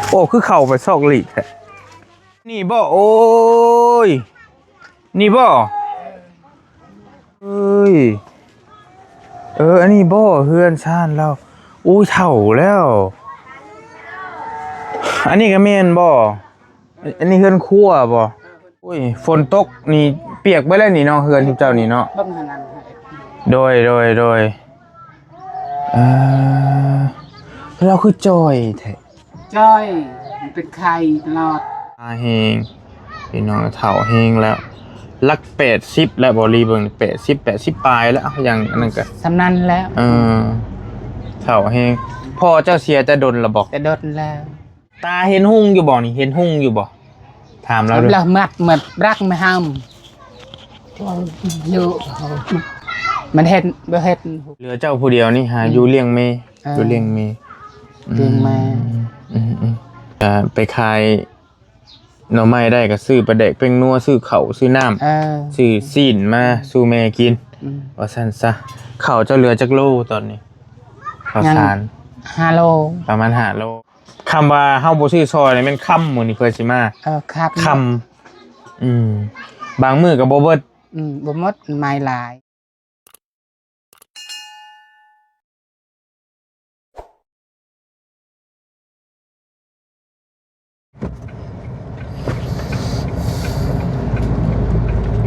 ໂອ້ ຄືເຂົ້າໄປຊອກຫຼີກແທ້. ນີ້ບໍ່? ໂອ້ຍ ນີ້ບໍ່? ເອີຍ ເອີ ອັນນີ້ບໍ່? ເຮືອນຊານລາວ. ໂອ້ຍ ເຖົ້າແລ້ວ. ອັນນີ້ກໍແມ່ນບໍ່? ອັນນີ້ເຮືອນຄົວບໍ່? ໂອ້ຍ ຝົນຕົກນີ້ປຽກເບິດແລ້ວນີ້ເນາະ ເຮືອນເຈົ້ານີ້ເນາະ. ເບິ່ງຫັ້ນນັ້ນ. ໂດຍ ໂດຍ ໂດຍ. ເອີ ລາວຄືຈ່ອຍແທ້. ຈ້ອຍ ມັນເປັນໄຂ້ຕະຫຼອດ. ຕາແຮງ ພີ່ນ້ອງ ເຖົ້າແຮງແລ້ວ. ຫຼັກແປດສິບແລ້ວ ບໍ່ລີເບິ່ງ ແປດສິບ ແປດສິບປາຍແລ້ວ. ຢ່າງອັນນັ້ນກໍສ່ຳນັ້ນແລ້ວ. ເອີ ເຖົ້າແຮງ. ພໍ່ເຈົ້າເສຍແຕ່ດົນລະບໍ່? ແຕ່ດົນແລ້ວ. ຕາເຫັນຮຸ່ງຢູ່ບໍ່ນີ້? ເຫັນຮຸ່ງຢູ່ບໍ່? ຖາມລາວດູ. ລະມັດ ມັດບລັກມາຫ້າມ ຢູ່ ມັນເຫັນ ບໍ່ເຫັນ. ເຫຼືອເຈົ້າຜູ້ດຽວນີ້ຫາ ອືມ ຢູ່ລ້ຽງແມ່. ເອີ ຢູ່ລ້ຽງແມ່ ລ້ຽງແມ່. ອືມ ອືມ ອືມ. ກໍໄປຂາຍໜໍ່ໄມ້ໄດ້ ກໍຊື້ປາແດກແປ້ງນົວ ຊື້ເຂົ້າ ຊື້ນ້ຳ ເອີ ຊື້ຊີ້ນມາສູ່ແມ່ກິນ. ອືມ ວ່າຊັ້ນຊະ. ເຂົ້າເຈົ້າເຫຼືອຈັກໂລຕອນນີ້? ເຂົ້າສານ ຫ້າໂລ ປະມານຫ້າໂລ. ຄຳວ່າເຮົາບໍ່ຊື້ຊ່ອຍນີ້ແມ່ນຄຳ ມື້ນີ້ເພິ່ນຊິມາ. ເອີ ຄຳ ຄຳ. ອືມ ບາງມື້ກໍບໍ່ເບິດ. ອືມ ບໍ່ໝົດ ໄມ້ຫຼາຍ.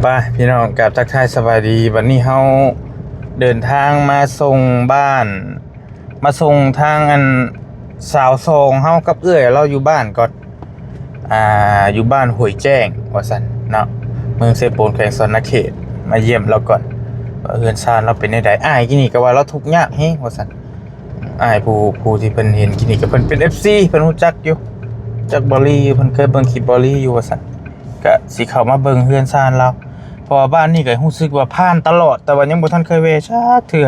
ໄປ ພີ່ນ້ອງ ກາບທັກທາຍສະບາຍດີ. ບັດນີ້ເຮົາເດີນທາງມາສົ່ງບ້ານ ມາສົ່ງທາງອັນສາວສອງເຮົາກັບເອື້ອຍລາວຢູ່ບ້ານກ່ອນ. ອ່າ ຢູ່ບ້ານຫ້ວຍແຈ້ງວ່າຊັ້ນເນາະ ເມືອງເຊໂປນ ແຂວງສະຫວັນນະເຂດ. ມາຢ້ຽມລາວກ່ອນວ່າເຮືອນຊານລາວເປັນແນວໃດ. ອ້າຍກີ້ນີ້ກໍວ່າລາວທຸກຍາກແຮງວ່າຊັ້ນ. ອ້າຍຜູ້ ຜູ້ທີ່ເພິ່ນເຫັນກີ້ນີ້ກໍເພິ່ນເປັນເອັຟຊີ ເພິ່ນຮູ້ຈັກຢູ່ ຈັກບໍລີ ເພິ່ນເຄີຍເບິ່ງຄລິບບໍລີຢູ່ວ່າຊັ້ນ. ກະຊິເຂົ້າມາເບິ່ງເຮືອນຊານລາວ ເພາະວ່າບ້ານນີ້ກໍຮູ້ສຶກວ່າຜ່ານຕະຫຼອດ ແຕ່ວ່າຍັງບໍ່ທັນເຄີຍແວ່ຈັກເທື່ອ.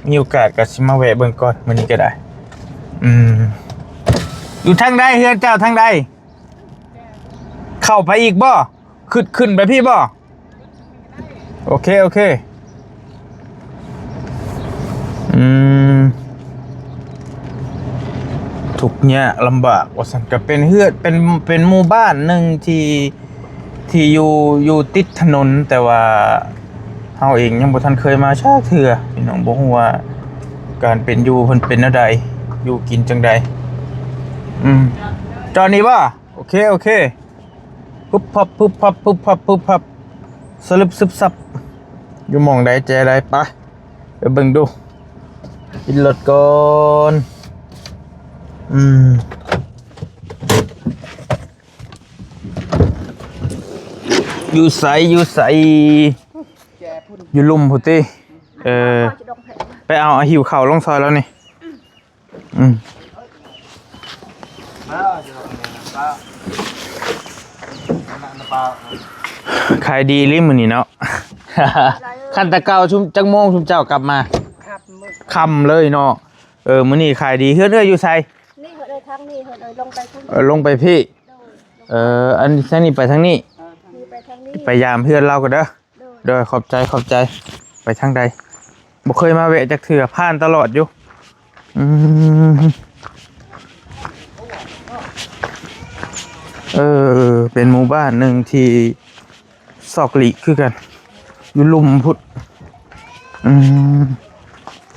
ມີໂອກາດກໍຊິມາແວ່ເບິ່ງກ່ອນ ມື້ນີ້ກໍໄດ້. ອືມ ຢູ່ທາງໃດ ເຮືອນເຈົ້າທາງໃດ? ເຂົ້າໄປອີກບໍ່? ຂຶ້ນ ຂຶ້ນໄປພີ້ບໍ່? ໂອເຄ ໂອເຄ. ອືມ ທຸກຍາກລຳບາກວ່າຊັ້ນ. ກໍເປັນເຮືອນ ເປັນ ເປັນໝູ່ບ້ານໜຶ່ງທີ່ ທີ່ຢູ່ ຢູ່ຕິດຖະໜົນ ແຕ່ວ່າເຮົາເອງຍັງບໍ່ທັນເຄີຍມາຈັກເທື່ອ ພີ່ນ້ອງ ບໍ່ຮູ້ວ່າການເປັນຢູ່ເພິ່ນເປັນແນວໃດ ຢູ່ກິນຈັ່ງໃດ. ອືມ ຈອດນີ້ບໍ່? ໂອເຄ ໂອເຄ. ປຶບພັບ ປຶບພັບ ປຶບພັບ ປຶບພັບ ສະລຶບຊຶບຊັບ ຢູ່ໝ່ອງໃດແຈໃດ? ໄປ ໄປເບິ່ງດູ ປິດລົດກ່ອນ. ອືມ ຢູ່ໃສ ຢູ່ໃສ? ຢູ່ລຸ່ມພຸ້ນຕິ. ເອີ ໄປເອົາ ຫິ້ວເຂົ້າລົງຊ່ອຍລາວນີ້. ອືມ ຂາຍດີອີ່ຫຼີມື້ນີ້ເນາະ. ຄັນແຕ່ເກົ່າຊຸມ ຈັກໂມງຊຸມເຈົ້າກັບມາ? ຄ່ຳເລີຍເນາະ. ເອີ ມື້ນີ້ຂາຍດີ. ເຮືອນເອື້ອຍຢູ່ໃສ? ນີ້ເຮືອນເອື້ອຍທາງນີ້ ເຮືອນເອື້ອຍລົງໄປພຸ້ນ. ເອີ ລົງໄປພີ້. ໂດຍ. ເອີ ອັນທາງນີ້ໄປທາງນີ້. ເອີ ທາງນີ້ໄປທາງນີ້. ໄປຢາມເຮືອນລາວກ່ອນເດີ. ໂດຍ ໂດຍ ຂອບໃຈ ຂອບໃຈ. ໄປທາງໃດ? ບໍ່ເຄີຍມາແວະຈັກເທື່ອ ຜ່ານຕະຫຼອດຢູ່. ອືມ ເອີ ເປັນໝູ່ບ້ານໜຶ່ງທີ່ຊອກຫຼີກຄືກັນ ຢູ່ລຸ່ມພຸ້ນ. ອືມ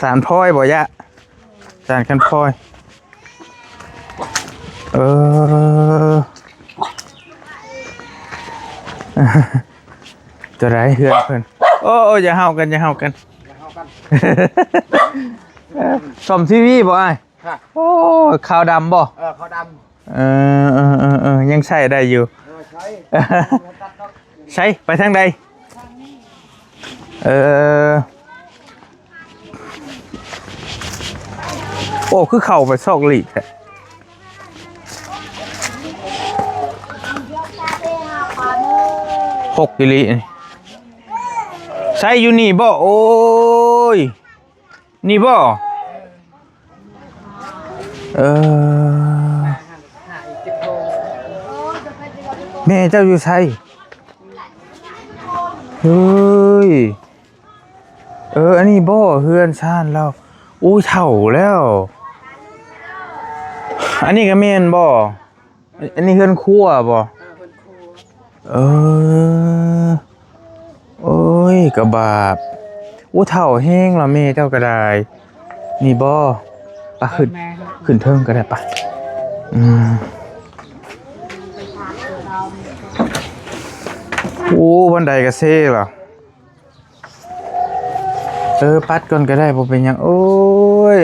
ສານພອຍບໍ່ຍະ? ສານຄັນພອຍ. ເອີ ຕົວໃດເຮືອນເພິ່ນ? ໂອ້ ໂອ້ ຢ່າເຫົ່າກັນ ຢ່າເຫົ່າກັນ. ສ້ອມທີວີບໍ່ອ້າຍ? ຮະ? ໂອ້ ຂາວດຳບໍ່? ເອີ ຂາວດຳ. ເອີ ເອີ ເອີ ເອີ ຍັງໃຊ້ໄດ້ຢູ່. ເອີ ໃຊ້ ໃຊ້ ໄປທາງໃດ? ເອີ ໂອ້ ຄືເຂົ້າໄປຊອກຫຼີກແທ້. ຫົກອີ່ຫຼີ. ໃສ ຢູ່ນີ້ບໍ່? ໂອ້ຍ ນີ້ບໍ່? ເອີ ແມ່ເຈົ້າຢູ່ໃສ? ເຮີ້ຍ ເອີ ອັນນີ້ບໍ່ເຮືອນຊານລາວ? ໂອ້ຍ ເຖົ້າແລ້ວ. ອັນນີ້ກໍແມ່ນບໍ່? ອັນ ອັນນີ້ເຮືອນຄົວບໍ່? ເອີ ເຮືອນຄົວ. ເອີ ໂອ້ຍ ກະບາບ. ໂອ້ ເຖົ້າແຮງລະແມ່ເຈົ້າກະໄດ້. ນີ້ບໍ່? ປະ ຂຶ້ນ ແມ່ ຂຶ້ນເທິງກະໄດ້ປະ. ອືມ ໂອ້ ບັນໄດກະເຊລະ. ເອີ ປັດກ່ອນກະໄດ້ ບໍ່ເປັນຫຍັງ. ໂອ້ຍ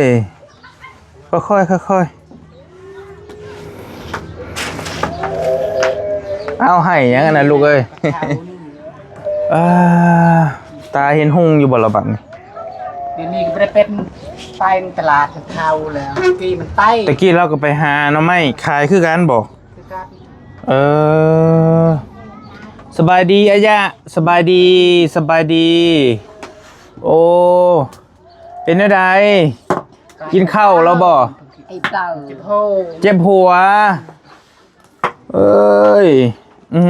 ຄ່ອຍໆ ຄ່ອຍໆ. ເອົາ ໃຫ້ຫຍັງຫັ້ນນະລູກເອີຍ? ເອີ ຕາເຫັນຮຸ່ງຢູ່ບໍ່ລະບັດນີ້? ດຽວນີ້ກະບໍ່ໄດ້ເປັນ ໄປຕະຫຼາດເທົ່າແລ້ວ. ຕະກີ້ມັນໄປ ຕະກີ້ລາວກະໄປຫາໜໍ່ໄມ້ຂາຍຄືກັນບໍ່? ຄືກັນ. ເອີ ສະບາຍດີອາຍະ. ສະບາຍດີ ສະບາຍດີ. ໂອ້ ເປັນແນວໃດ? ກິນເຂົ້າແລ້ວບໍ່? ເຈັບຫົວ. ເອີຍ ອືມໆໆ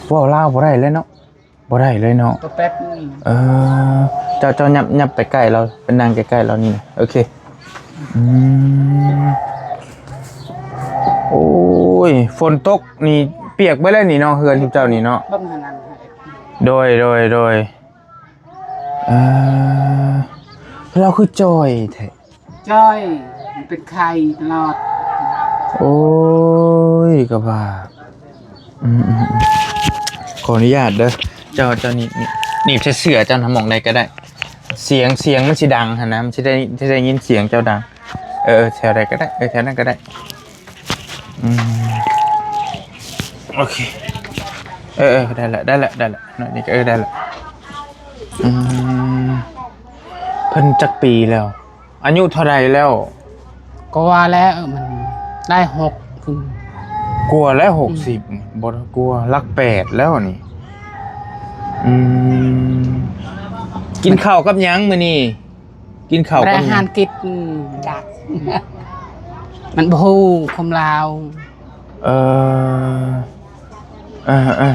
ໆ ເວົ້າລາວບໍ່ໄດ້ເລີຍເນາະ. ບໍ່ໄດ້ເລີຍເນາະ. ເອີ ເຈົ້າ ເຈົ້າຫຍັບ ຫຍັບໄປໃກ້ລາວ ໄປນັ່ງໃກ້ໆລາວນີ້ນະ. ໂອເຄ. ອືມ ໂອ້ຍ ຝົນຕົກນີ້ປຽກເບິດແລ້ວນີ້ເນາະ ເຮືອນເຈົ້ານີ້ເນາະ. ໂດຍ ໂດຍ ໂດຍ. ເອີ ລາວຄືຈ່ອຍແທ້? ຈ້ອຍ ມັນເປັນໄຂ້ຕະຫຼອດ. ໂອ້ຍ ກະບາບ. ອືມໆໆ ຂໍອະນຸຍາດເດີ. ເຈົ້າ ເຈົ້າໜີບ ໜີບ ໜີບໃສ່ເສື້ອເຈົ້ານະ ໝ່ອງໃດກະໄດ້. ສຽງ ສຽງມັນຊິດັງຫັ້ນນະ ມັນຊິໄດ້ ຊິໄດ້ຍິນສຽງເຈົ້າດັງ. ເອີ ເອີ ແຖວໃດກະໄດ້ ເອີ ແຖວນັ້ນກະໄດ້. ອືມ ໂອເຄ. ເອີ ເອີ ໄດ້ລະ ໄດ້ລະ ໄດ້ລະ. ໜ້ອຍນີ້ກະ ເອີ ໄດ້ລະ. ອືມ ເພິ່ນຈັກປີແລ້ວ? ອາຍຸເທົ່າໃດແລ້ວ? ກະວ່າແລ້ວ ມັນໄດ້ຫົກ ກວ່າແລ້ວ ຫົກສິບ. ອືມ ບໍ່ກວ່າ ຫຼັກແປດແລ້ວນີ້. ອືມ ກິນເຂົ້າກັບຫຍັງມື້ນີ້? ກິນເຂົ້າກັບຫຍັງ? ບໍ່ໄດ້ຫານກິນ. ອືມ ຈັກ ມັນບໍ່ຮູ້ຄວາມລາວ. ເອີ ເອີ ເອີ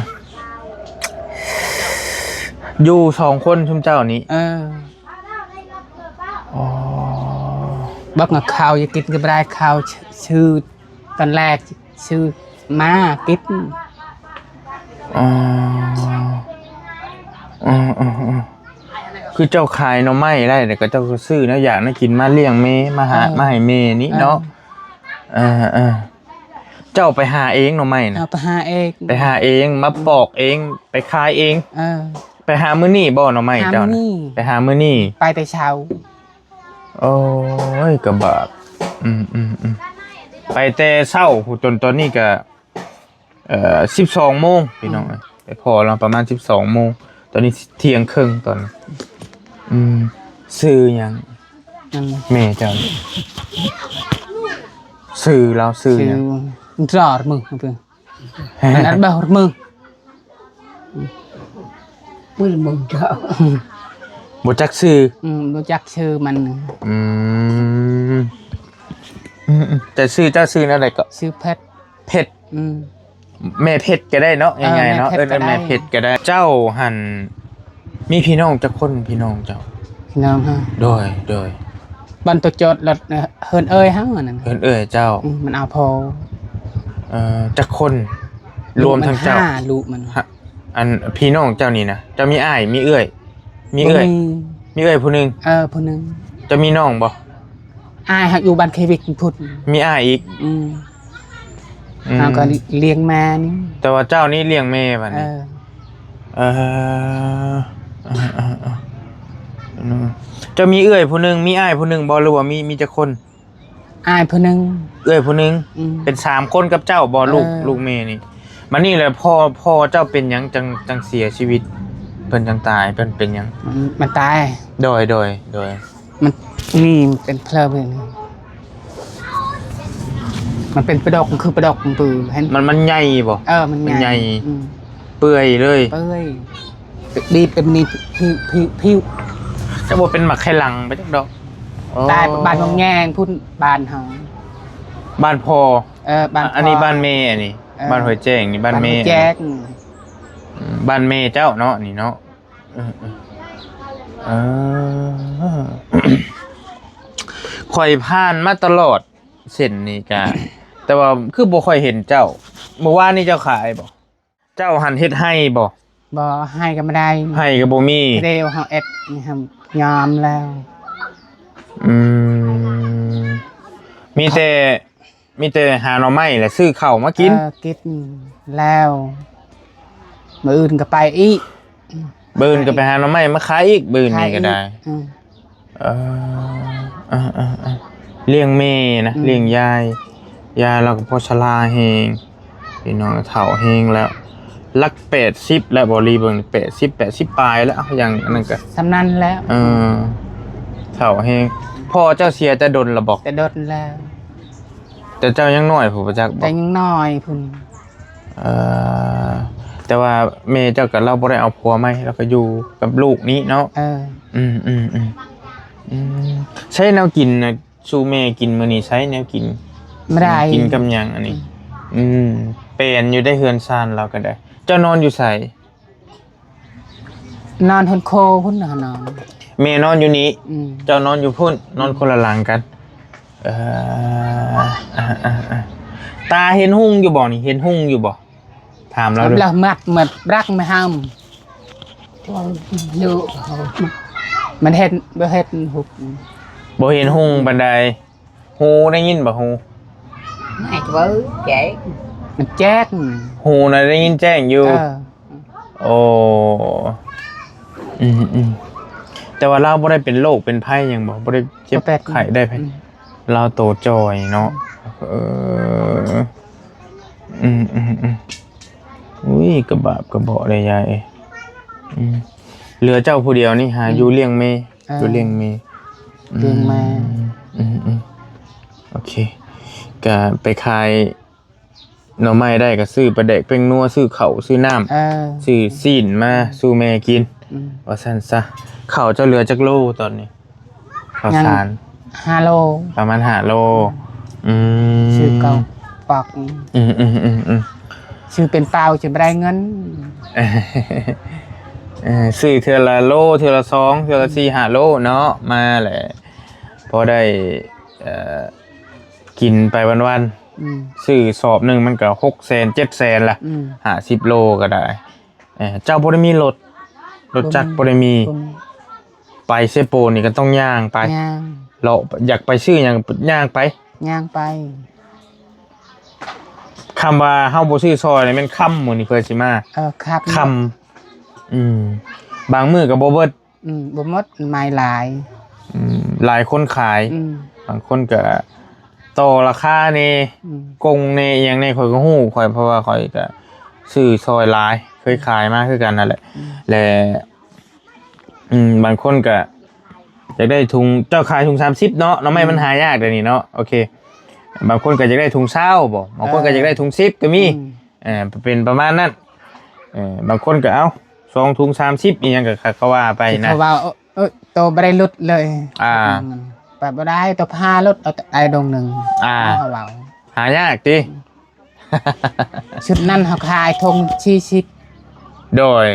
ຢູ່ສອງຄົນຊຸມເຈົ້ານີ້? ເອີ. ອໍ ບັກນະ ເຂົ້າຢາກກິນກະບໍ່ໄດ້ ເຂົ້າຊື້ຕອນແລກ ຊື້ມາກິນ. ອໍ ເອີໆ ຄືເຈົ້າຂາຍໜໍ່ໄມ້ໄດ້ ແລ້ວກະເຈົ້າກະຊື້ແນວຢາກແນວກິນມາລ້ຽງແມ່ ມາຫາ ເອີ ມາໃຫ້ແມ່ນີ້ເນາະ. ເອີ ເອີ ເອີ. ເຈົ້າໄປຫາເອງໜໍ່ໄມ້ນະ? ເອົາໄປຫາເອງ. ໄປຫາເອງ ມາປອກເອງ ໄປຂາຍເອງ. ເອີ ໄປຫາມື້ນີ້ບໍ່ໜໍ່ໄມ້ເຈົ້ານະ? ໄປຫາມື້ນີ້ ໄປແຕ່ເຊົ້າ. ໂອ້ຍ ກະບາບ. ອືມໆໆ ໄປແຕ່ເຊົ້າພຸ້ນ ຈົນຕອນນີ້ກະ ເອີ ສິບສອງໂມງພີ່ນ້ອງເອີຍ. ໄປພໍ້ລາວປະມານສິບສອງໂມງ ຕອນນີ້ທ່ຽງເຄິ່ງຕອນ. ອືມ ຊື່ຫຍັງ? ແມ່ເຈົ້າ ຊື່ລາວຊື່ຫຍັງ? ຊື່ ບໍ່ຮູ້ຈັກຊື່. ອືມ ບໍ່ຮູ້ຈັກຊື່ມັນ. ອືມ ອືມ ແຕ່ຊື່ເຈົ້າຊື່ແນວໃດເກາະ? ຊື່ເພັດ. ເພັດ. ອືມ ແມ່ເພັດກະໄດ້ເນາະ ງ່າຍໆເນາະ. ເອີ ແມ່ເພັດກະໄດ້. ເຈົ້າຫັ້ນ ມີພີ່ນ້ອງຈັກຄົນ? ພີ່ນ້ອງເຈົ້າ? ພີ່ນ້ອງເຮົາ? ໂດຍ ໂດຍ. ບ້ານໂຕຈອດລະ ເຮືອນເອື້ອຍເຮົາອັນນັ້ນ. ເຮືອນເອື້ອຍເຈົ້າ. ອືມ ມັນເອົາພໍ່. ເອີ ຈັກຄົນ? ລວມທັງເຈົ້າ? ລູກມັນຫ້າ ລູກມັນ. ອັນ ພີ່ນ້ອງເຈົ້ານີ້ນະ ເຈົ້າມີອ້າຍ ມີເອື້ອຍ? ມີເອື້ອຍ. ມີເອື້ອຍຜູ້ໜຶ່ງ? ເອີ ຜູ້ໜຶ່ງ. ເຈົ້າມີນ້ອງບໍ່? ອ້າຍເຮົາຢູ່ບ້ານເຄວິກພຸ້ນ. ມີອ້າຍອີກ? ອືມ ອືມ ເຮົາກະລ້ຽງແມ່ນີ້. ແຕ່ວ່າເຈົ້ານີ້ລ້ຽງແມ່ບັດນີ້. ເອີ ເອີ ເຈົ້າມີເອື້ອຍຜູ້ໜຶ່ງ ມີອ້າຍຜູ້ໜຶ່ງບໍ່ ຫຼືວ່າມີ ມີຈັກຄົນ? ອ້າຍຜູ້ໜຶ່ງ ເອື້ອຍຜູ້ໜຶ່ງ. ອືມ ເປັນສາມຄົນກັບເຈົ້າບໍ່? ເອີ ລູກ ລູກແມ່ນີ້. ບັດນີ້ແຫຼະ ພໍ່ ພໍ່ເຈົ້າເປັນຫຍັງຈັ່ງ ຈັ່ງເສຍຊີວິດ? ເພິ່ນຈັ່ງຕາຍ ເພິ່ນເປັນຫຍັງ? ມັນ ມັນຕາຍ. ໂດຍ ໂດຍ ໂດຍ. ມັນ ນີ້ເປັນເພີບນີ້ ມັນເປັນປາດອກ ຄືປາດອກຂອງປື ເຫັນ ມັນ ມັນໃຫຍ່ບໍ່? ເອີ ມັນໃຫຍ່ ມັນໃຫຍ່. ອືມ ເປື່ອຍເລີຍ ເປື່ອຍ ດີບເປັນນີ້ ຜິວ ຜິວ ຜິວ. ຈະບໍ່ເປັນໝາກໄຂ່ຫຼັງໄປຈັກດອກ. ໂອ້ ຕາຍບ້ານວັງແຍງພຸ້ນ ບ້ານເຮົາ. ບ້ານພໍ່? ເອີ ບ້ານພໍ່. ອັນນີ້ບ້ານແມ່ ອັນນີ້ ເອີ ບ້ານຫ້ວຍແຈ້ງນີ້ ບ້ານແມ່ ບ້ານແມ່ເຈົ້າເນາະ ນີ້ເນາະ. ເອີ ເອີ ເອີ ຂ້ອຍຜ່ານມາຕະຫຼອດ ເສັ້ນນີ້ກະ ແຕ່ວ່າຄືບໍ່ຄ່ອຍເຫັນເຈົ້າ. ມື້ວານນີ້ເຈົ້າຂາຍບໍ່? ເຈົ້າຫັ້ນເຮັດໄຮ່ບໍ່? ບໍ່ ໄຮ່ກໍບໍ່ໄດ້ ໄຮ່ກໍບໍ່ມີ. ດຽວເຮົາເອັດນີ້ ເຮົາຍອມແລ້ວ. ອືມ ມີແຕ່ ມີແຕ່ຫາໜໍ່ໄມ້ ແລະ ຊື້ເຂົ້າມາກິນ. ເອີ ກິນແລ້ວ ມື້ອື່ນກໍໄປອີກ. ມື້ອື່ນກໍໄປຫາໜໍ່ໄມ້ມາຂາຍອີກ ມື້ອື່ນນີ້ກໍໄດ້. ອືມ ເອີ ອ່າໆໆ ລ້ຽງແມ່ນະ ອືມ ລ້ຽງຍາຍ. ຍາຍລາວກໍພໍຊະລາແຮງ ພີ່ນ້ອງ ເຖົ້າແຮງແລ້ວ. ຫຼັກແປດສິບແລ້ວ ບໍ່ລີເບິ່ງ ແປດສິບ ແປດສິບປາຍແລ້ວ ຢ່າງອັນນັ້ນກໍສ່ຳນັ້ນແລ້ວ. ເອີ ເຖົ້າແຮງ. ພໍ່ເຈົ້າເສຍແຕ່ດົນລະບໍ? ແຕ່ດົນແລ້ວ. ແຕ່ເຈົ້າຍັງນ້ອຍພຸ້ນ ບໍ່ຈັກບໍ່? ແຕ່ຍັງນ້ອຍພຸ້ນ. ເອີ ແຕ່ວ່າແມ່ເຈົ້າກໍ ລາວບໍ່ໄດ້ເອົາຜົວໃໝ່ ລາວກໍຢູ່ກັບລູກນີ້ເນາະ. ເອີ ອືມໆໆ ອືມ ໃຊ້ແນວກິນນະ ສູ່ແມ່ກິນມື້ນີ້ ໃຊ້ແນວກິນ ບໍ່ໄດ້ ກິນກັບຫຍັງອັນນີ້? ອືມ ອືມ ແປນຢູ່ໃນເຮືອນຊານລາວກໍໄດ້. ເຈົ້ານອນຢູ່ໃສ? ນອນເຮືອນໂຄພຸ້ນນະ ນອນ ແມ່ນອນຢູ່ນີ້ ອືມ ເຈົ້ານອນຢູ່ພຸ້ນ ນອນຄົນລະຫຼັງກັນ. ເອີ ອ່າໆໆ ຕາເຫັນຮຸ່ງຢູ່ບໍ່ນີ້? ເຫັນຮຸ່ງຢູ່ບໍ່? ຖາມລາວດູ. ລະມັດ ມັດບລັກມາຫ້າມ ມັນເຫັນ ບໍ່ເຫັນຮຸ່ງ ບໍ່ເຫັນຮຸ່ງປານໃດ. ຮູໄດ້ຍິນບໍ່? ຮູ ໄດ້ເວົ້າແຈ້ງ ມັນແຈ້ງ ຮູນະໄດ້ຍິນແຈ້ງຢູ່. ເອີ ໂອ້ ອືມໆ ແຕ່ວ່າລາວບໍ່ໄດ້ເປັນໂລກເປັນໄພຫຍັງບໍ່? ບໍ່ໄດ້ເຈັບ ບໍ່ເປັນ ໄຂ້ໄດ້ໄພ. ອືມ ລາວໂຕຈ່ອຍເນາະ. ເອີ ອືມໆ ອຸ້ຍ ກະບາບກະເບາະເດ້ຍາຍເອີຍ. ອືມ ເຫຼືອເຈົ້າຜູ້ດຽວນີ້ຫາ ອືມ ຢູ່ລ້ຽງແມ່. ເອີ ຢູ່ລ້ຽງແມ່ ລ້ຽງແມ່. ອືມໆ ໂອເຄ ກະໄປຂາຍໜໍ່ໄມ້ໄດ້ ກະຊື້ປາແດກແປ້ງນົວ ຊື້ເຂົ້າ ຊື້ນ້ຳ ເອີ ຊື້ຊີ້ນມາ ອືມ ສູ່ແມ່ກິນ. ອືມ ວ່າຊັ້ນຊະ. ເຂົ້າເຈົ້າເຫຼືອຈັກໂລຕອນນີ້? ເຂົ້າສານ ຫ້າໂລ ປະມານຫ້າໂລ. ອືມ ຊື້ເຂົ້າປອກ ອືມໆໆໆ ຊື້ເປັນເປົາຈະບໍ່ໄດ້ເງິນ. ເອີ ຊື້ເທື່ອລະໂລ ເທື່ອລະສອງ ເທື່ອລະ ອືມ ສີ່ຫ້າໂລເນາະ ມາແຫຼະ ພໍໄດ້ ເອີ ກິນໄປວັນໆ. ອືມ ຊື້ສອບໜຶ່ງມັນກໍຫົກແສນ ເຈັດແສນລະ. ອືມ ຫ້າສິບໂລກໍໄດ້. ເອີ ເຈົ້າບໍ່ໄດ້ມີລົດ ລົດຈັກ ບໍ່ມີ ບໍ່ໄດ້ມີ ບໍ່ມີ. ໄປເຊໂປນນີ້ກໍຕ້ອງຍ່າງໄປ ຍ່າງ ເລາະ ຢາກໄປຊື້ຫຍັງຍ່າງໄປ ຍ່າງໄປ. ຄຳວ່າເຮົາບໍ່ຊື້ຊ່ອຍນີ້ແມ່ນຄ່ຳມື້ນີ້ເພິ່ນຊິມາ. ເອີ ຄ່ຳ ຄ່ຳ. ອືມ ບາງມື້ກໍບໍ່ເບິດ. ອືມ ບໍ່ໝົດ ໄມ້ຫຼາຍ. ອືມ ຫຼາຍຄົນຂາຍ. ອືມ ບາງຄົນກໍຕໍ່ລາຄາແດ່ ອືມ ກົງແດ່ ອີ່ຫຍັງແດ່ ຂ້ອຍກໍຮູ້ ຂ້ອຍ ເພາະວ່າຂ້ອຍກໍຊື້ຊ່ອຍຫຼາຍ ເຄີຍຂາຍມາຄືກັນນັ້ນແຫຼະ. ອືມ ແລະ ອືມ ບາງຄົນກໍຢາກໄດ້ຖົງ ເຈົ້າຂາຍຖົງສາມສິບເນາະ ໜໍ່ໄມ້ມັນ ອືມ ຫາຍາກດຽວນີ້ເນາະ. ໂອເຄ ບາງຄົນກໍຢາກໄດ້ຖົງຊາວບໍ ບາງຄົນກໍ ເອີ ຢາກໄດ້ຖົງສິບກໍມີ. ອືມ ເອີ ເປັນປະມານນັ້ນ. ເອີ ບາງຄົນກໍເອົາສອງຖົງສາມສິບ ອີ່ຫຍັງກໍ ກໍວ່າໄປນະ ທີ່ເຂົາວ່າ ເອີ ໂຕບໍ່ໄດ້ຫຼຸດເລີຍ. ອ່າ ໄປບໍ່ໄດ້ ໂຕພາຫຼຸດ ເອົາໄດ້ດົງໜຶ່ງ. ອ່າ ເຂົາເວົ້າ ຫາຍາກຕິ? ອືມ ຊຸດນັ້ນເຮົາຂາຍຖົງສີ່ສິບ. ໂດຍ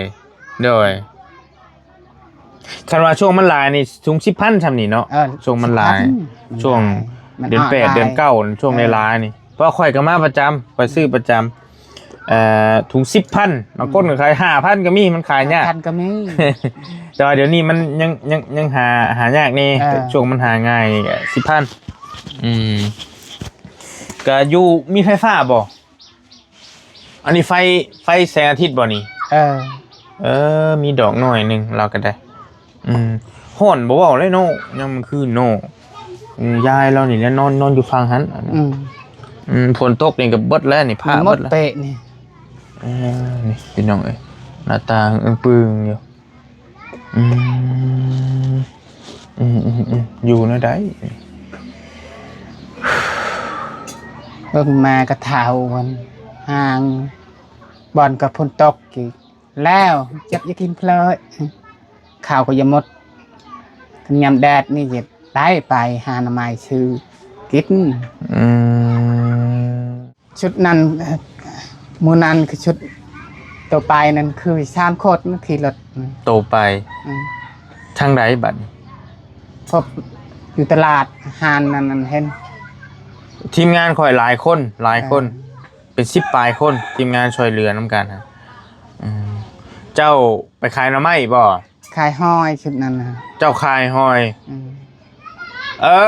ໂດຍ ຄັນວ່າຊ່ວງມັນຫຼາຍນີ້ ຖົງສິບພັນຊ່ຳນີ້ເນາະ. ເອີ ຊ່ວງມັນຫຼາຍ ສິບພັນ ຊ່ວງ ມັນ ເດືອນແປດ ເດືອນເກົ້າ ຊ່ວງ ເອີ ຫຼາຍໆນີ້ ເພາະຂ້ອຍກໍມາປະຈຳ ຂ້ອຍຊື້ປະຈຳ. ເອີ ຖົງສິບພັນ ບາງຄົນກໍຂາຍ ອືມ ຫ້າພັນກໍມີ ມັນຂາຍຍາກ ຫ້າພັນກໍມີ. ແຕ່ວ່າດຽວນີ້ມັນຍັງ ຍັງ ຍັງຫາ ຫາຍາກແດ່. ເອີ ແຕ່ຊ່ວງມັນຫາງ່າຍນີ້ກໍສິບພັນ. ອືມ ກໍຢູ່ ມີໄຟຟ້າບໍ່? ອັນນີ້ໄຟ ໄຟແສງອາທິດບໍ່ນີ້? ເອີ ເອີ ມີດອກໜ້ອຍໜຶ່ງລາວກໍໄດ້. ອືມ ຮ້ອນບໍ່ເວົ້າເລີຍເນາະ ຍາມມື້ຄືນເນາະ. ອືມ ຍາຍລາວນີ້ແຫຼະນອນ ນອນຢູ່ຝັ່ງຫັ້ນ. ອືມ ອືມ ຝົນຕົກນີ້ກໍເບິດແລ້ວນີ້ ພາເບິດແລ້ວ ເປະນີ້. ເອີ ນີ້ພີ່ນ້ອງເອີຍ ໜ້າຕ່າງອຶ້ງປຶ້ງຢູ່. ອືມ ອືມໆໆ ຢູ່ແນວໃດ? ເບິ່ງມາກໍເຖົ້າ ຫັ້ນ ຮ່າງ ບ່ອນກໍຝົນຕົກອີກແລ້ວ ຈັກຢາກກິນເພີ້ ເຂົ້າກໍຢາກໝົດ ຍາມແດດນີ້ຢາກໄດ້ໄປຫາໜໍ່ໄມ້ຊື້ກິນ. ອືມ ຊຸດນັ້ນ ມື້ນັ້ນຄືຊຸດໂຕໄປນັ້ນ ຄືສາມຄົນຂີ່ລົດ ໂຕໄປ. ອືມ ທາງໃດບັດນີ້? ພົບຢູ່ຕະຫຼາດ ຮ້ານນັ້ນ ນັ້ນເຫັນ ທີມງານຂ້ອຍຫຼາຍຄົນ ຫຼາຍຄົນ ເອີ ເປັນສິບປາຍຄົນ ທີມງານຊ່ວຍເຫຼືອນຳກັນນະ. ອືມ ເຈົ້າໄປຂາຍໜໍ່ໄມ້ບໍ່? ຂາຍຫອຍ ຊຸດນັ້ນນະ. ເຈົ້າຂາຍຫອຍ? ອືມ ເອີ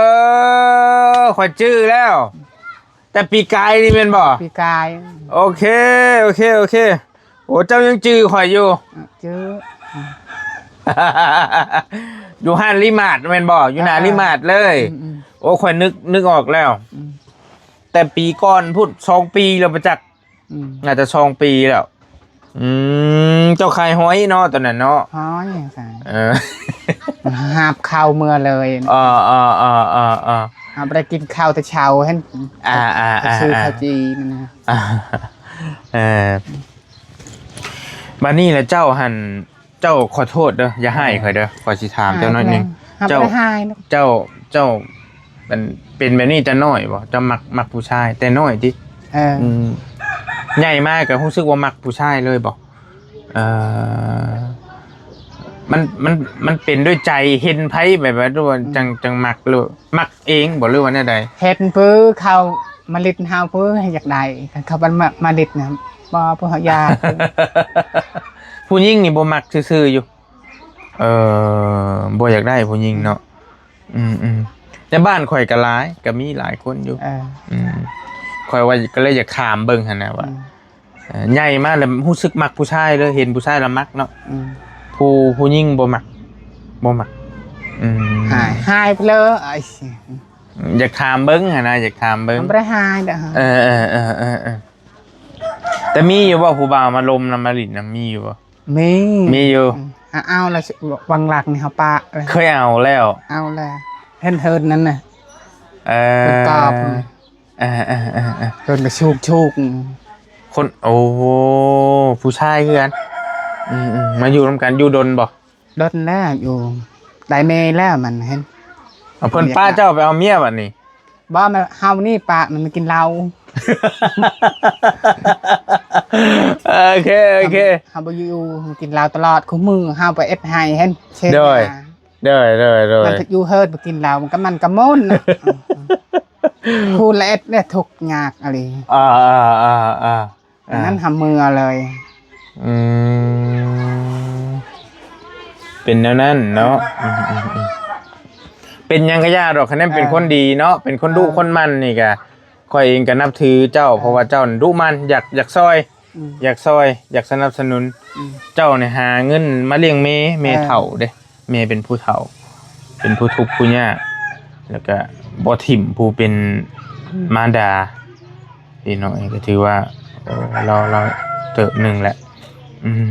ຂ້ອຍຈື່ແລ້ວ ແຕ່ປີກາຍນີ້ແມ່ນບໍ່? ປີກາຍ. ໂອເຄ ໂອເຄ ໂອເຄ. ໂອ້ ເຈົ້າຍັງຈື່ຂ້ອຍຢູ່? ອືມ ຈື່. ອືມ ຢູ່ຮ້ານຣີມາດແມ່ນບໍ່? ຢູ່ໜ້າ ເອີ ຣີມາດເລີຍ. ອືມໆ ໂອ້ ຂ້ອຍນຶກ ນຶກອອກແລ້ວ. ອືມ ແຕ່ປີກ່ອນພຸ້ນ ສອງປີແລ້ວບໍ່ຈັກ. ອືມ ໜ້າຈະສອງປີແລ້ວ. ອືມ ເຈົ້າຂາຍຫອຍເນາະ ຕອນນັ້ນເນາະ? ຫອຍ ເອີ ຫາບເຂົ້າເມືອເລີຍ. ເອີໆໆໆໆ ເຮົາບໍ່ໄດ້ກິນເຂົ້າແຕ່ເຊົ້າຫັ້ນ. ອ່າໆໆໆ ຊື້ເຂົ້າຈີ່ນັ້ນນະ. ອ່າ ເອີ ບັດນີ້ລະເຈົ້າຫັ້ນ ເຈົ້າ ຂໍໂທດເດີ ຢ່າຮ້າຍຂ້ອຍເດີ ຂ້ອຍຊິຖາມເຈົ້າໜ້ອຍໜຶ່ງ. ເຈົ້າ ເຈົ້າ ເຈົ້າ ມັນເປັນແບບນີ້ແຕ່ນ້ອຍບໍ່? ເຈົ້າມັກ ມັກຜູ້ຊາຍແຕ່ນ້ອຍຕິ? ເອີ ອືມ ໃຫຍ່ມາກໍຮູ້ສຶກວ່າມັກຜູ້ຊາຍເລີຍບໍ່? ເອີ ມັນ ມັນ ມັນເປັນດ້ວຍໃຈ ເຫັນໃຜແບບວ່າ ຫຼືວ່າ ອືມ ຈັ່ງ ຈັ່ງມັກ ຫຼືມັກເອງບໍ່ ຫຼືວ່າແນວໃດ? ເຫັນຜູ້ເຂົາມາຫຼິ້ນເຮົາ ຜູ້ຢາກໄດ້ ຄັນເຂົາມາ ມາຫຼິ້ນນະ ບໍ່ ຜູ້ເຮົາຢາກ. ຜູ້ຍິງນີ້ບໍ່ມັກຊື່ໆຢູ່. ເອີ ບໍ່ຢາກໄດ້ຜູ້ຍິງເນາະ. ອືມໆ ໃນບ້ານຂ້ອຍກໍຫຼາຍ ກໍມີຫຼາຍຄົນຢູ່. ເອີ ອືມ ຂ້ອຍວ່າກໍເລີຍຢາກຖາມເບິ່ງຫັ້ນນະວ່າ ອືມ ເອີ ໃຫຍ່ມາແລ້ວຮູ້ສຶກມັກຜູ້ຊາຍເລີຍ ເຫັນຜູ້ຊາຍແລ້ວມັກເນາະ. ອືມ ຜູ້ ຜູ້ຍິງບໍ່ມັກ ບໍ່ມັກ. ອືມ ຫາຍ ຫາຍໄປເລີຍ. ຢາກຖາມເບິ່ງຫັ້ນນະ ຢາກຖາມເບິ່ງ. ມັນບໍ່ໄດ້ຫາຍດອກ. ເອີໆໆໆ ແຕ່ມີຢູ່ບໍ່ຜູ້ບ່າວມາລົມນຳ ມາຫຼິ້ນນຳ ມີຢູ່ບໍ່? ມີ ມີຢູ່. ອືມ ຫາເອົາລະ ວັງຫຼັງນີ້ເຮົາປະເລີຍ. ເຄີຍເອົາແລ້ວ? ເອົາແລ້ວ ເຫັນເຮີນນັ້ນນະ. ເອີ ເພິ່ນຕອບ. ເອີໆໆໆ ເພິ່ນກໍຊຸກໆ ຄົນ ໂອ້ ຜູ້ຊາຍຄືກັນ. ອືມໆ ມາຢູ່ນຳກັນ ຢູ່ດົນບໍ່? ດົນແລ້ວ ຢູ່ໄດ້ເມຍແລ້ວ ມັນເຫັນ. ເອົາ ເພິ່ນປະເຈົ້າໄປເອົາເມຍບັດນີ້? ບໍ່ ມາ ເຮົານີ້ປະມັນມາກິນເຫຼົ້າ. ໂອເຄ ໂອເຄ ເຮົາບໍ່ຢູ່ ມັນກິນເຫຼົ້າຕະຫຼອດ ຄູ່ມື້ເຮົາໄປເຮັດໄຮ່ເຫັນ ເຮັດ ໂດຍ ນາ ໂດຍໆໆ ມັນຢູ່ເຮີນບໍ່ກິນເຫຼົ້າ ມັນກໍ ມັນກໍມົນນະ. ຜູ້ລະເອັດເດ້ ທຸກຍາກອີ່ຫຼີ. ອ່າໆໆໆ ອັນນັ້ນຫາເມືອເລີຍ. ອືມ ເປັນແນວນັ້ນເນາະ. ອືມໆໆ ເປັນຫຍັງກະຢ່າດອກ ຄັນແມ່ນເປັນ ເອີ ຄົນດີເນາະ ເປັນຄົນດຸ ເອີ ຄົນໝັ່ນນີ້ກະ ຂ້ອຍເອງກະນັບຖືເຈົ້າ ເອີ ເພາະວ່າເຈົ້າດຸໝັ່ນ ຢາກ ຢາກຊ່ອຍ ອືມ ຢາກຊ່ອຍ ຢາກສະໜັບສະໜູນ. ອືມ ເຈົ້ານີ້ຫາເງິນມາລ້ຽງແມ່ ແມ່ ເອີ ເຖົ້າເດ້. ແມ່ເປັນຜູ້ເຖົ້າ ເປັນຜູ້ທຸກຜູ້ຍາກ ແລ້ວກະບໍ່ຖິ້ມຜູ້ເປັນມານດາ. ພີ່ນ້ອງເອີຍ ກໍຖືວ່າ ໂອ້ ລາວ ລາວເຕີບໜຶ່ງແຫຼະ. ອືມ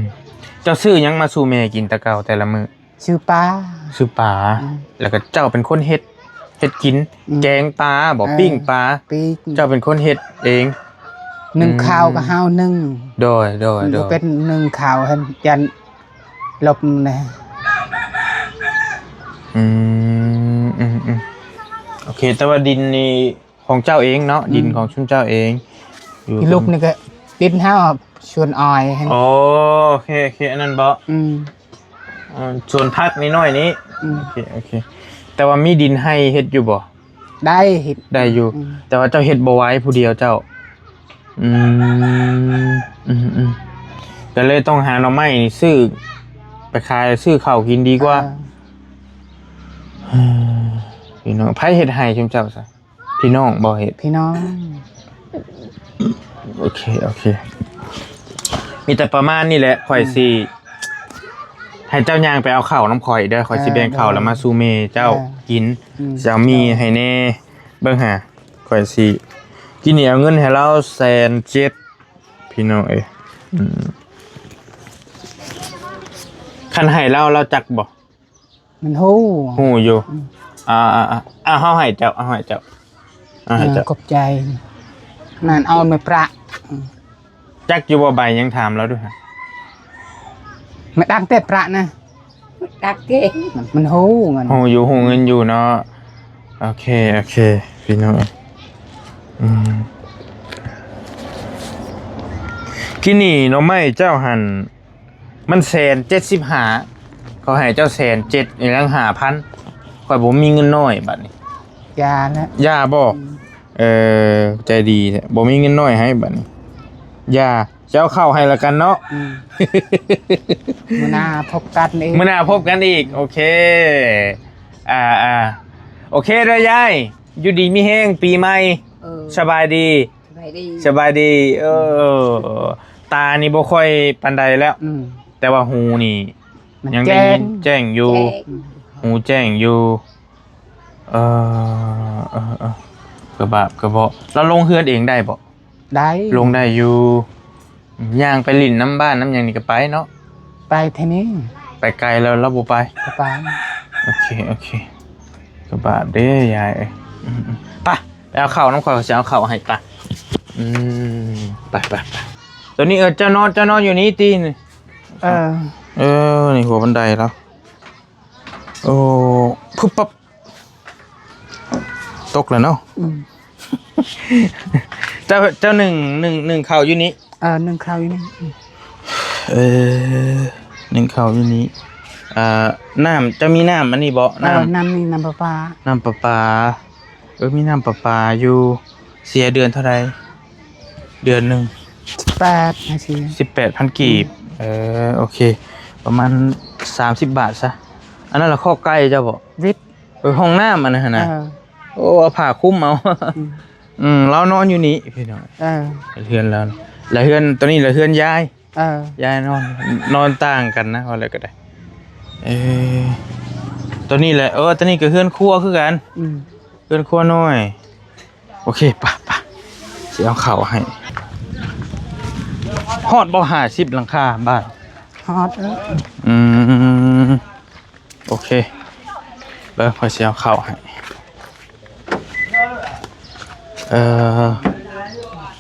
ເຈົ້າຊື້ຫຍັງມາສູ່ແມ່ກິນແຕ່ເກົ່າແຕ່ລະມື້? ຊື້ປາ ຊື້ປາ. ອືມ ແລ້ວກໍເຈົ້າເປັນຄົນເຮັດ ເຮັດກິນ. ອືມ ແກງປາບໍ? ເອີ ປີ້ງປາ ປີ້ງ. ເຈົ້າເປັນຄົນເຮັດເອງ? ໜຶ້ງ ອືມ ເຂົ້າກໍເຮົາໜຶ້ງ. ໂດຍ ໂດຍ ໂດຍ ບໍ່ເປັນໜຶ້ງເຂົ້າຫັ້ນ ຢ້ານລົບແດ່. ອືມ ອືມໆ ໂອເຄ ແຕ່ວ່າດິນນີ້ຂອງເຈົ້າເອງເນາະ? ອືມ ດິນຂອງຊຸມເຈົ້າເອງ. ຢູ່ ທີ່ລຸກນີ້ກໍດິນເຮົາ ສວນອ້ອຍຫັ້ນ. ໂອເຄ ໂອເຄ ອັນນັ້ນບໍ? ອືມ ເອີ ສວນຜັກນ້ອຍໆນີ້. ອືມ ໂອເຄ ໂອເຄ ແຕ່ວ່າມີດິນໄຮ່ເຮັດຢູ່ບໍ່? ໄດ້ເຮັດ ໄດ້ຢູ່. ອືມ ແຕ່ວ່າເຈົ້າເຮັດບໍ່ໄຫວຜູ້ດຽວເຈົ້າ. ອືມ ອືມໆ ກໍເລີຍຕ້ອງຫາໜໍ່ໄມ້ນີ້ຊື້ໄປຂາຍ ຊື້ເຂົ້າກິນດີກວ່າ. ເອີ ພີ່ນ້ອງ ໃຜເຮັດໄຮ່ຊຸມເຈົ້າຊະ? ພີ່ນ້ອງບໍ່ເຮັດ? ພີ່ນ້ອງ. ໂອເຄ ໂອເຄ ມີແຕ່ປະມານນີ້ແຫຼະ ຂ້ອຍ ອືມ ຊິໃຫ້ເຈົ້າຍ່າງໄປເອົາເຂົ້ານຳຂ້ອຍເດີ ຂ້ອຍຊິແບ່ງເຂົ້າ ເອີ ແລ້ວມາສູ່ແມ່ເຈົ້າ ເອີ ກິນ. ອືມ ຊິເອົາໝີ່ໃຫ້ແດ່ ເບິ່ງຫາ ຂ້ອຍຊິ ກິນນີ້ເອົາເງິນໃຫ້ລາວແສນເຈັດ ພີ່ນ້ອງເອີຍ. ອືມ ຄັນໃຫ້ລາວ ລາວຈັກບໍ່? ມັນຮູ້ ຮູ້ຢູ່. ອືມ ອ່າໆໆ ເຮົາໃຫ້ເຈົ້າ ເຮົາໃຫ້ເຈົ້າ ເຮົາໃຫ້ເຈົ້າ. ເອີ ຂອບໃຈ. ນັ້ນເອົາມາປະ. ອືມ ຈັກຢູ່ບໍ່ໃບຫຍັງ? ຖາມລາວດູຫາ. ມາດັງແຕ່ປະນະ. ຕັກເກ ມັນ ມັນຮູ້ ມັນ ຮູ້ຢູ່ ຮູ້ເງິນຢູ່ເນາະ. ໂອເຄ ໂອເຄ ພີ່ນ້ອງ. ອືມ ກິນນີ້ໜໍ່ໄມ້ເຈົ້າຫັ້ນ ມັນແສນເຈັດສິບຫ້າ ເຂົາໃຫ້ເຈົ້າແສນເຈັດ ອີກຫຍັງຫ້າພັນ. ຂ້ອຍບໍ່ມີເງິນນ້ອຍບັດນີ້. ຢ່າແລ້ວ ຢ່າບໍ? ອືມ ເອີ ໃຈດີແທ້ ບໍ່ມີເງິນນ້ອຍໃຫ້ບັດນີ້. ຢ່າ ຈະເອົາເຂົ້າໃຫ້ລະກັນເນາະ. ອືມ ມື້ໜ້າພົບກັນອີກ ມື້ໜ້າພົບກັນອີກ. ໂອເຄ ອ່າໆ ໂອເຄເດີຍາຍ ຢູ່ດີມີແຮງ ປີໃໝ່. ເອີ ສະບາຍດີ ສະບາຍດີ ສະບາຍດີ. ເອີ ຕານີ້ບໍ່ຄ່ອຍປານໃດແລ້ວ. ອືມ ແຕ່ວ່າຫູນີ້ ມັນ ຍັງໄດ້ຍິນ ແຈ້ງ ແຈ້ງຢູ່ ແຈ້ງ ຫູແຈ້ງຢູ່. ເອີ ເອີ ເອີ ກະບາບກະເບາະ. ລາວລົງເຮືອນເອງໄດ້ບໍ່? ໄດ້ ລົງໄດ້ຢູ່. ຍ່າງໄປຫຼິ້ນນຳບ້ານນຳຫຍັງນີ້ກະໄປເນາະ. ໄປແຖວນີ້ ໄປໄກແລ້ວລາວບໍ່ໄປ. ບໍ່ໄປ. ໂອເຄ ໂອເຄ ກະບາບເດ້ຍາຍເອີຍ. ອືມໆ ໄປ ໄປເອົາເຂົ້ານຳຂ້ອຍ ຂ້ອຍຊິເອົາເຂົ້າໃຫ້. ໄປ ອືມ ໄປໆໆ. ໂຕນີ້ ເອີ ເຈົ້ານອນ ເຈົ້ານອນຢູ່ນີ້ຕິ. ເອີ ເອີ ນີ້ຫົວບັນໄດລາວ. ໂອ້ ປຶບປັບ ຕົກແລ້ວເນາະ. ອືມ ເຈົ້າ ເຈົ້າໜຶ້ງ ໜຶ້ງ ໜຶ້ງເຂົ້າຢູ່ນີ້. ເອີ ໜຶ້ງເຂົ້າຢູ່ນີ້. ເອີ ໜຶ້ງເຂົ້າຢູ່ນີ້. ອ່າ ນ້ຳ ເຈົ້າມີນ້ຳອັນນີ້ບໍ່? ເອີ ນ້ຳ ນ້ຳນີ້ ນ້ຳປະປາ ນ້ຳປະປາ. ເອີ ມີນ້ຳປະປາຢູ່. ເສຍເດືອນເທົ່າໃດ? ເດືອນໜຶ່ງ ສິບແປດ ໃຫ້ເສຍ ສິບແປດພັນກີບ. ອືມ ເອີ ໂອເຄ ປະມານສາມສິບບາດຊະ. ອັນນັ້ນລະຄອກໄກ່ເຈົ້າບໍ່? ວິດ ເອີ ຫ້ອງນ້ຳອັນນັ້ນຫັ້ນນະ. ເອີ ໂອ້ ເອົາຜ້າຄຸມເອົາ. ອືມ ອືມ ລາວນອນຢູ່ນີ້ພີ່ນ້ອງ. ເອີ ເຮືອນລາວ ລະເຮືອນໂຕນີ້ລະເຮືອນຍາຍ. ເອີ ຍາຍນອນ ນອນຕ່າງກັນນະ ວ່າແລ້ວກະໄດ້. ເອີ ໂຕນີ້ແຫຼະ ເອີ ໂຕນີ້ກະເຮືອນຄົວຄືກັນ. ອືມ ເຮືອນຄົວນ້ອຍ. ໂອເຄ ປະ ປະ ຊິເອົາເຂົ້າໃຫ້. ຮອດບໍ່ຫ້າສິບຫຼັງຄາບ້ານ? ຮອດເອີ. ອືມ ໂອເຄ ເບິ່ງ ຂ້ອຍຊິເອົາເຂົ້າໃຫ້. ເອີ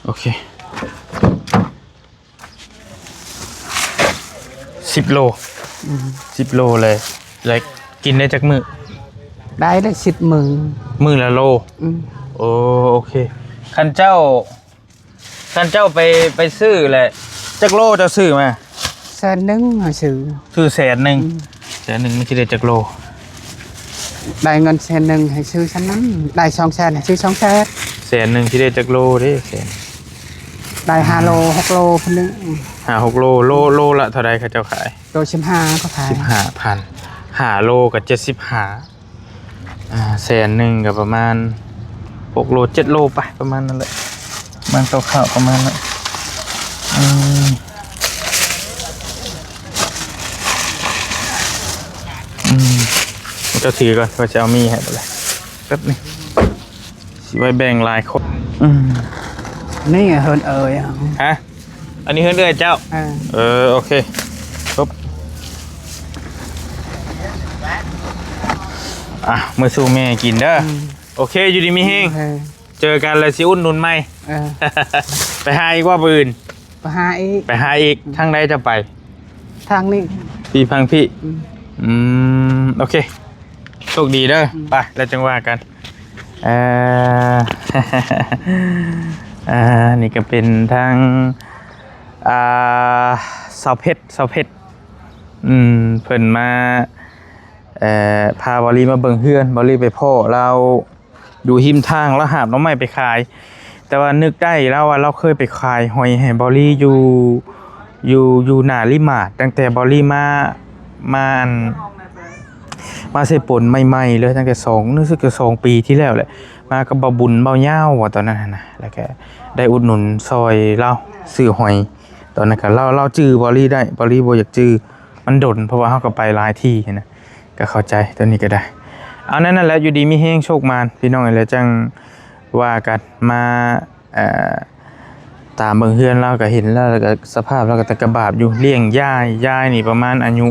ໂອເຄ. ສິບໂລ. ອືມ ສິບໂລເລີຍ. ແລ້ວກິນໄດ້ຈັກມື້? ໄດ້ລະສິບມື້ ມື້ລະໂລ. ອືມ ໂອ ໂອເຄ. ຄັນເຈົ້າ ຄັນເຈົ້າໄປ ໄປຊື້ແຫຼະ ຈັກໂລເຈົ້າຊື້ມາ? ແສນໜຶ່ງ ໃຫ້ຊື້ ຊື້ແສນໜຶ່ງ. ອືມ ແສນໜຶ່ງມັນຊິໄດ້ຈັກໂລ? ໄດ້ເງິນແສນໜຶ່ງໃຫ້ຊື້ສ່ຳນັ້ນ ໄດ້ສອງແສນໃຫ້ຊື້ສອງແສນ. ແສນໜຶ່ງຊິໄດ້ຈັກໂລເດ້? ແສນ ໄດ້ຫ້າໂລ ຫົກໂລພຸ້ນເດ້. ຫ້າຫົກໂລ. ໂລ ໂລລະເທົ່າໃດເຂົາເຈົ້າຂາຍ? ໂລສິບຫ້າ ເຂົາຂາຍ ສິບຫ້າພັນ. ຫ້າໂລກະເຈັດສິບຫ້າ. ອ່າ ແສນໜຶ່ງກະປະມານຫົກໂລ ເຈັດໂລໄປ ປະມານນັ້ນແຫຼະ. ມັນຕໍ່ເຂົ້າປະມານນັ້ນ. ອືມ ອືມ ເຈົ້າຖືກ່ອນ ຂ້ອຍຊິເອົາໝີ່ໃຫ້. ແປັບໜຶ່ງ ຊິໄວ້ແບ່ງຫຼາຍຄົນ. ອືມ ນີ້ເຮືອນເອີຍ. ຮະ? ອັນນີ້ເຮືອນເອື້ອຍເຈົ້າ? ເອີ ເອີ ໂອເຄ. ປຶບ ອ່ະ ມື້ສູ່ແມ່ກິນເດີ. ອືມ ໂອເຄ ຢູ່ດີມີແຮງ. ເອີ ເຈີກັນແລ້ວຊິອຸດໜູນໃໝ່. ເອີ ໄປຫາອີກວ່າມື້ອື່ນ? ໄປຫາອີກ ໄປຫາອີກ. ອືມ ທາງໃດຈະໄປ? ທາງນີ້ ພີ່ ທາງພີ່. ອືມ ອືມ ໂອເຄ ໂຊກດີເດີ. ອືມ ໄປ ແລ້ວຈັ່ງວ່າກັນ. ເອີ ເອີ ນີ້ກະເປັນທາງ ອ່າ ສາວເພັດ ສາວເພັດ. ອືມ ເພິ່ນມາ ເອີ ພາບອລລີມາເບິ່ງເຮືອນ. ບອລລີໄປພໍ້ລາວຢູ່ຮິມທາງ ລາວຫາບໜໍ່ໄມ້ໄປຂາຍ. ແຕ່ວ່ານຶກໄດ້ ລາວວ່າລາວເຄີຍໄປຂາຍຫອຍໃຫ້ບອລລີຢູ່ ຢູ່ ຢູ່ໜ້າລິມາດ ຕັ້ງແຕ່ບອລລີມາ ມາ ອັນ ມາເຊໂປນໃໝ່ໆເລີຍ ຕັ້ງແຕ່ສອງ ຮູ້ສຶກຈະສອງປີທີ່ແລ້ວແຫຼະ. ມາກັບບ່າວບຸນ ບ່າວຍາວ ວ່າຕອນນັ້ນຫັ້ນນະ ແລ້ວກະໄດ້ອຸດໜູນຊ່ອຍລາວຊື້ຫອຍ. ຕອນນັ້ນກະລາວ ລາວຈື່ບອລລີໄດ້ ບອລລີບໍ່ຢາກຈື່ ມັນດົນ ເພາະວ່າເຮົາກະໄປຫຼາຍທີ່ຫັ້ນນະ ກະເຂົ້າໃຈ ໂຕນີ້ກະໄດ້. ເອົາ ນັ້ນ ນັ້ນແຫຼະ ຢູ່ດີມີແຮງ ໂຊກໝານ ພີ່ນ້ອງເອີຍ ແລ້ວຈັ່ງວ່າກັນ. ມາ ເອີ ຕາມເບິ່ງເຮືອນລາວກະເຫັນແລ້ວ ແລ້ວກະສະພາບລາວກະຕາກະບາບຢູ່. ລ້ຽງຍາຍ ຍາຍນີ້ປະມານອາຍຸ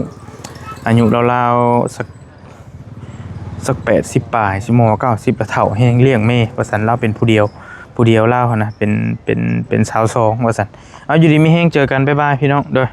ອາຍຸລາວໆ ສັກ ສັກແປດສິບປາຍ ຊິມໍວ່າເກົ້າສິບລະ ເຖົ້າແຮງ. ລ້ຽງແມ່ວ່າຊັ້ນ ລາວເປັນຜູ້ດຽວ ຜູ້ດຽວລາວຫັ້ນນະ ເປັນ ເປັນ ເປັນສາວສອງວ່າຊັ້ນ. ເອົາ ຢູ່ດີມີແຮງ ເຈີກັນ ບາຍບາຍ ພີ່ນ້ອງເດີ.